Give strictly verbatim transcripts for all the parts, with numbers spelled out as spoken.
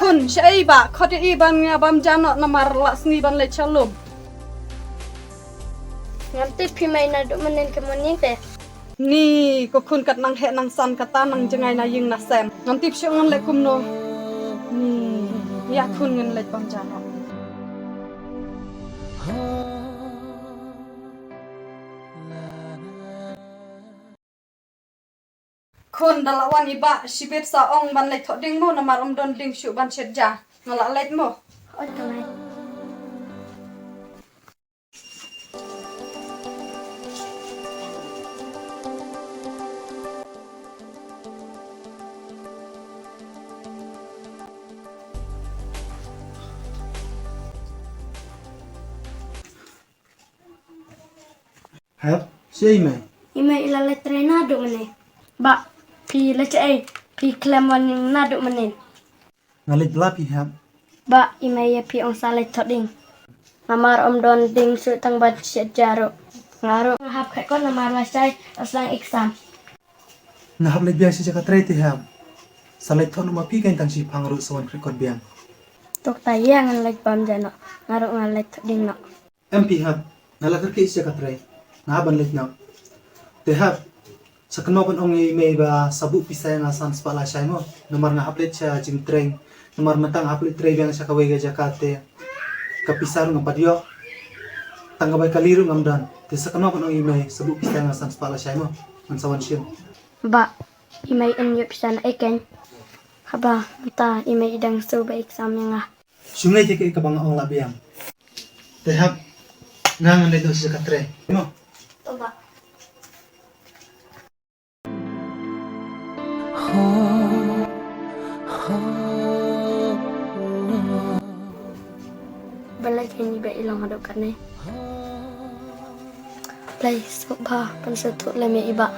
Khun, shaei ba, khot ïa i ban nga bam ja noh namar la sngi ban leit sha lum. Ngam tip phi mei naduh mynnin ka mynnin te. Ni, ko khun kat nang heh nang san kata nang jngai na ïing na sem. Ngam tip shuh ngan leit kumno. Ni, ïa khun ngan leit bam ja noh. Khun da la wan i bah shibit sa ong ban leit thoh ding mo namar um don ding shuh ban shet ja. Nga la leit mo. Oi, ka leit. Hep, shaei mei? I mei i la leit trei naduh mynne. Bah, phi leit shaei, phi khlem wan naduh mynne. Nga leit bla phi hep. Bah, i mei ïa phi ong sa leit thoh ding. Namar um don ding shuh tang ban shet ja ruh. Nga ruh nga hap khet kot namar lashai la sdang exam. Nga hap leit biang sha jaka trei te hep. Sa leit thoh noh ma phi kein tang shiphang ruh sa wan khet kot biang. To kata ïa ngan leit bam ja noh. Nga ruh nga leit thoh ding noh. Em phi hep, nga la kyrkieh sha ka trei. Nga hap ban leit noh. Te hep, sa kynmaw ban ong ïa i mei ba sa buh pisa ïa nga san spah lashai mo. Namar nga hap leit sha jingtrei. Namar mynta nga hap leit trei biang sha kawei ka jaka te ka pisa ruh ngam pat ïoh. Tang ka bai kali ruh ngam don. Te sa kynmaw ban ong ïa i mei sa buh pisa ïa nga san spah lashai mo. Ngan sa wan shim. Bah, i mei in ïoh pisa na ei kein. Haba mynta i mei i dang shu ba exam ïa nga. Shu ngeit ïa kaei kaba nga ong la biang. Te hep, nga ngan leit noh sha ka trei. Mo. To bah. Balei kein i bah i long haduh katne. Blei sngewbha pynsngewthuh lem ïa i bah.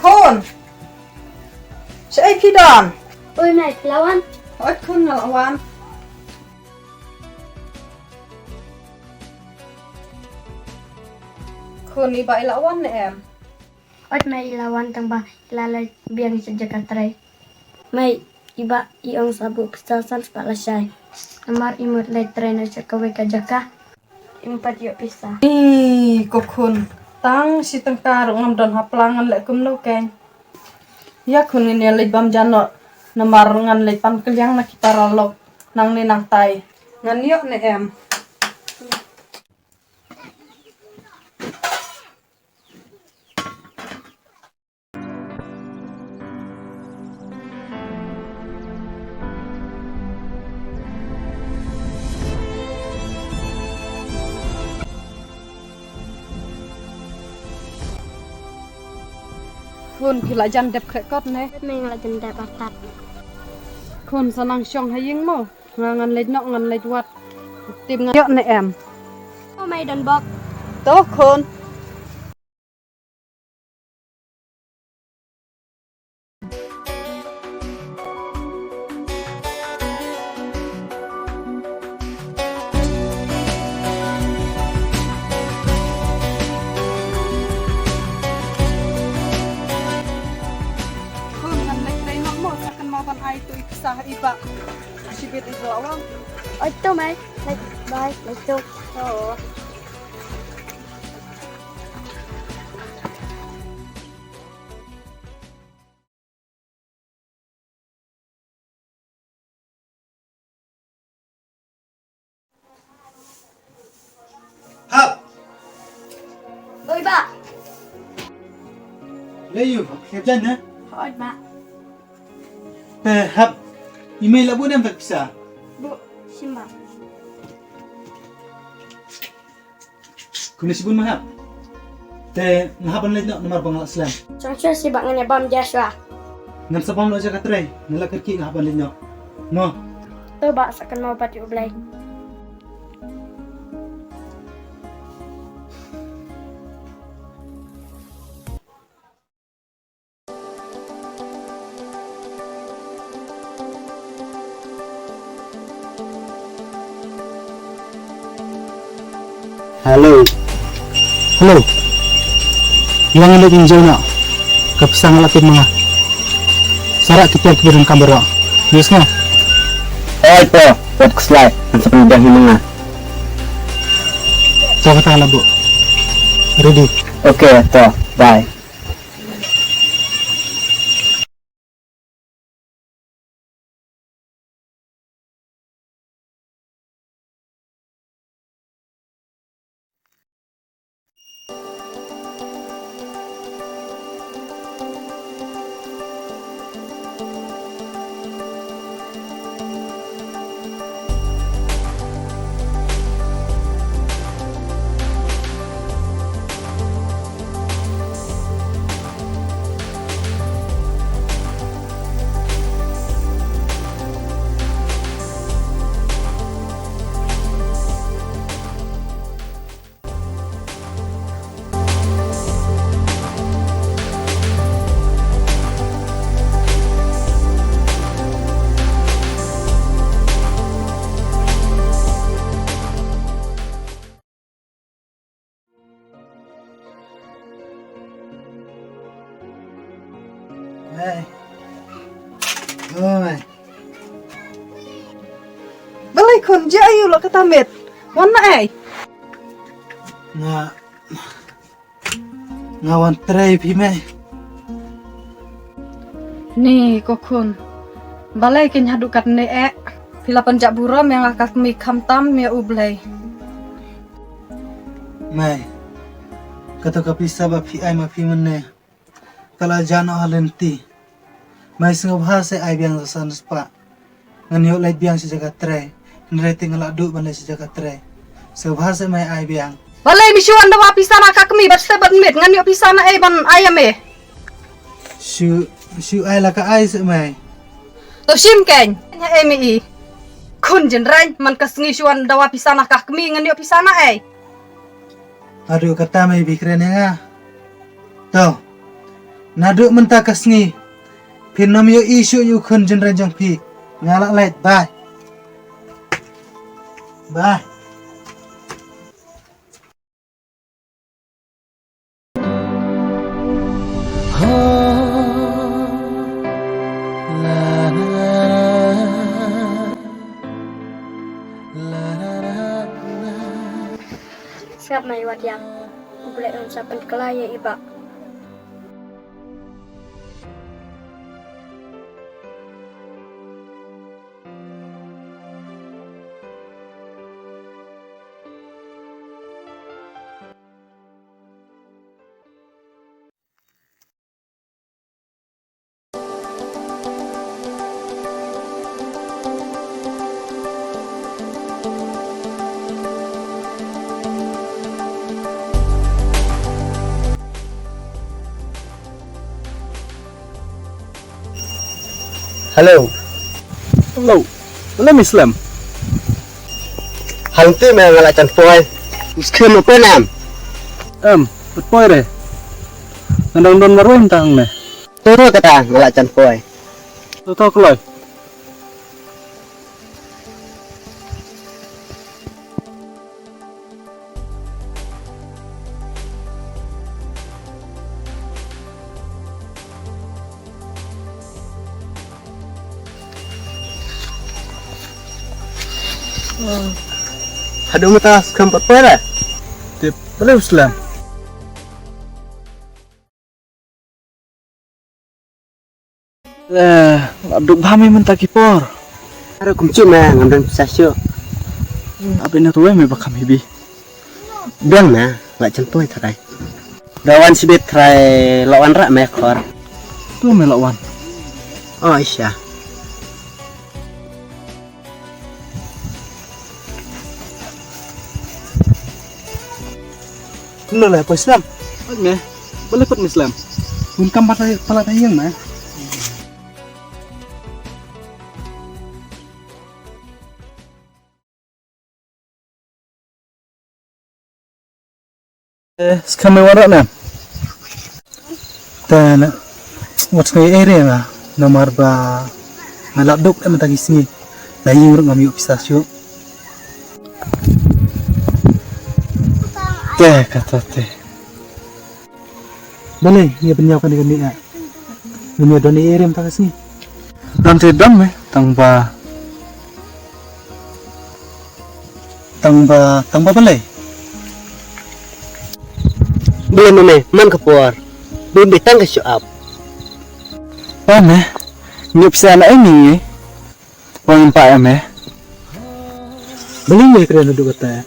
Khun. Shaei phi don? Oi mei, phi la wan? Oi khun, nga la wan. Khun, i bah i la wan ne em? Oi mei, i la wan tang ba i la leit biang sha jaka trei. Mei, i bah i ong sa buh pisa san spah lashai. Namar i mut leit trei na sha kawei ka jaka. Im pat ïoh pisa. Ih, ko khun, tang shi tyngka ruh ngam don ha pla, ngan leh kumno kein. Ïa khun, ngin ïa leit bam ja noh namar ngan leit pan kylliang na ki paralok nangne nangtai. Ngan ïoh ne em? Khun, phi la jan dep khreh kot ne? Mei, nga la jan dep artat. Khun, sa nang shong ha ïing mo. Nga ngan leit noh, ngan leit wad. Tip nga ïoh ne em? O mei, don bok. To khun. Khun, ngan leit trei noh mo, sa kynmaw ban ai tu i pisa ha i bah. Shibit i bah wan. Oi to mei, leit bye, leit to. Oh. Hap. Oi bah. Lei ïu, hap jan ne? Hooid bah. Eh, hap. I mei la buh ne em da ka pisa? Buh, shim bah. Khublei shibun mei hap. Te nga hap ban leit noh namar ba nga la slem. Shong shuwa shi bah, ngan ïa bam ja shuwa. Ngan sa bam noh sha ka trei, nga la kyrkieh, nga hap ban leit noh. Mo. To bah, sa kynmaw pat ïa U Blei. Hello. Hello. Ïa nga leit ïa nga jong nga. Ka pisa nga la tip ma nga. Sa rah ki tiar kiba donkam baroh. Yes nga. Oi to, wat khuslai. Ngan sa pynbiang hi ma nga. To kata la bu. Ready. Okay, to. Bye. Hey. Oh, mei. Balei khun, jia aïu la kata miet? Wan na ei. Nga, nga wan trei phi mei. Ni ko khun. Balei kein haduh katne eh? Phi la pynjah burom ïa nga ka kmie khamtam ïa U Blei. Mei, kato ka pisa ba phi ai ma phi mynne ka la jan ha lynti. Mei, sngewbha sa ai biang sa san spah. Ngan ïoh leit biang sha jaka trei. Hynrei te nga la duh ban leit sha jaka trei. Sngewbha sa mei ai biang. Balei mi shu wan dawa pisa na ka kmie bad step bad miet, ngan ïoh pisa na ei ban ai ïa me? Shu, shu ai la ka ai sa mei. To shim kein. Ïa ei mi i. Khun jynreng, man ka sngi shu wan dawa pisa na ka kmie, ngan ïoh pisa na ei? Aduh, kata mei phi kren ïa nga. To. Naduh mynta ka sngi phin ym ïohi shuh ïa u khun jynreng jong phi. Nga la leit, bye. Bye. Sngap mei wat ïap. U Blei un sa pynkylla ïa i bah. Hello. Hello. Hello, Miss Lam. Hangta me nga la jan poi. Us khem poi nam. Em, poi re. Nga dang don marwei mynta hangne. To to kata nga la jan poi. To to kloi. Haduh mynta skhem pat poi re. Tip, terus lah. Eh, la duk bha me mynta ki por. Are kum chu me ngam don pisa shu. Abi na tuwe me bakam hibi. Biang me, la chen poi tharai. Da wan sibit tharai la wan rak me khor. Tu me la wan. Oh, isha. Kumno le, poi slem? Oi me, balei pat me slem? Bun kam pat pala ta ïeng me. Eh, skhem me wan rah na. Te na, wat sngew ïa ere nga, namar ba nga la duk em ta ki sngi. La ïing ruh ngam ïoh pisa shuh. Te kata te. Balei ïa pynïaw kane kane ïa. Ngam ïa don ei ei ruh mynta ka sngi. Don te don me, tang ba, tang ba, tang ba balei? Balei ma me, man ka por. Bym bi tang ka show up. Ba me, ngi pisa na ei ngi. Wan ngam pah ïa me. Balei me kren haduh katta?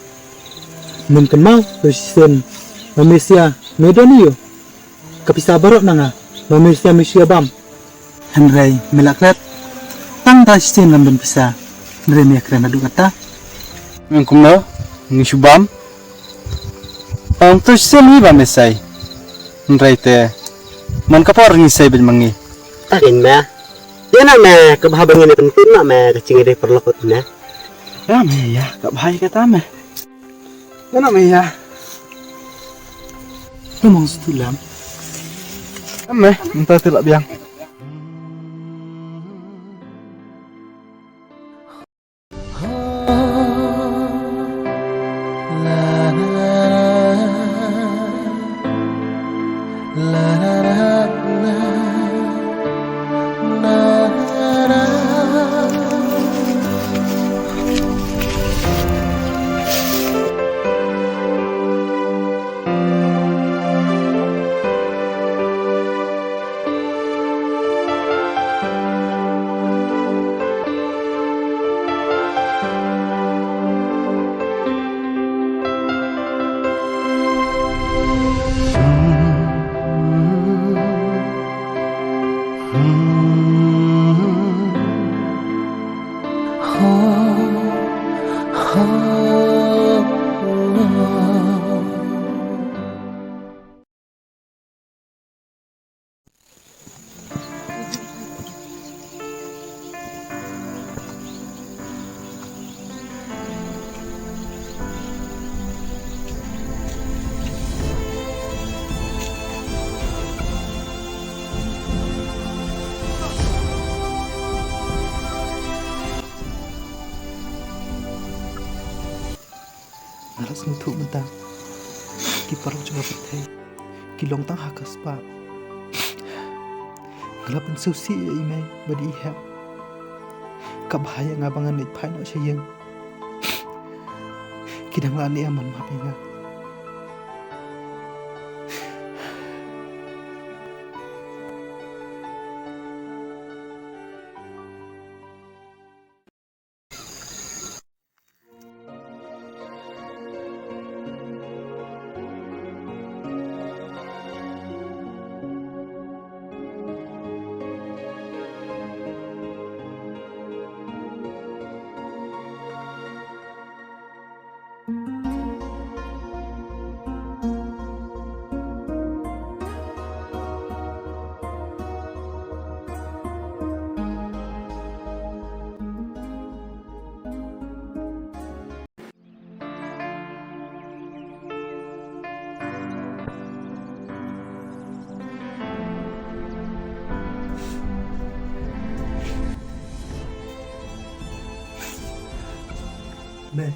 Mem kynmaw, to shisien ma me sha me don ïa u. Ka pisa baroh na nga, ma me sha me shu ïa bam. Hynrei me la klet. Tang da shisien ngam don pisa. Hynrei me kren haduh katta. Mem kumno, ngi shu bam. Tang to shisien ngi bam me sei. Hynrei te man ka por ngi sei bad ma ngi. Tang in me. Ïa na me, ka bha ba ngin ïa pynkut na me, ka jingïadei paralok na me. Ïa me ïa, ka bha ïa kata me. Ïa na me ïa. Ka mong stu lam. Ïa me, mynta te la biang. Nga la sngewthuh mynta ki paralok jong ka pyrthei ki long tang ha ka spah. Nga la pynsngewsih ïa i mei bad i hep. Ka bha ïa nga ba ngan leit phai noh sha ïing. Ki dang la leh ïa man map ïa nga. Mei,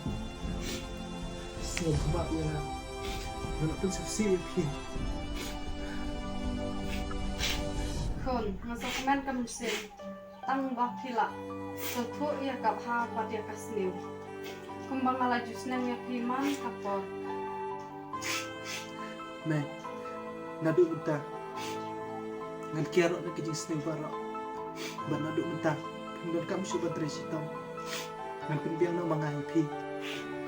sngewbha ïa nga. Nga la pynsngewsih ïa phi. Khun, nga sngewkmen ka mynsiem. Tang ba phi la sngewthuh ïa ka bha bad ïa ka sniew. Kumba nga la ju sneng ïa phi man ka por. Mei, naduh mynta ngan kiar noh na ka jingsniew baroh. Bad naduh mynta phim donkam shuh ban trei shitom. Ngan pynbiang noh ma nga ïa phi.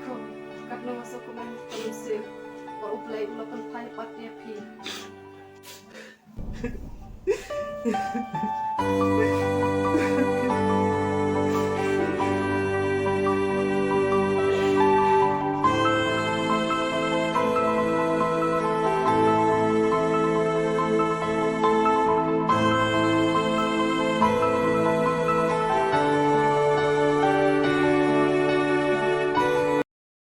Khun, katno nga sngewkmen ka mynsiem ba U Blei u la pynphai pat ïa phi.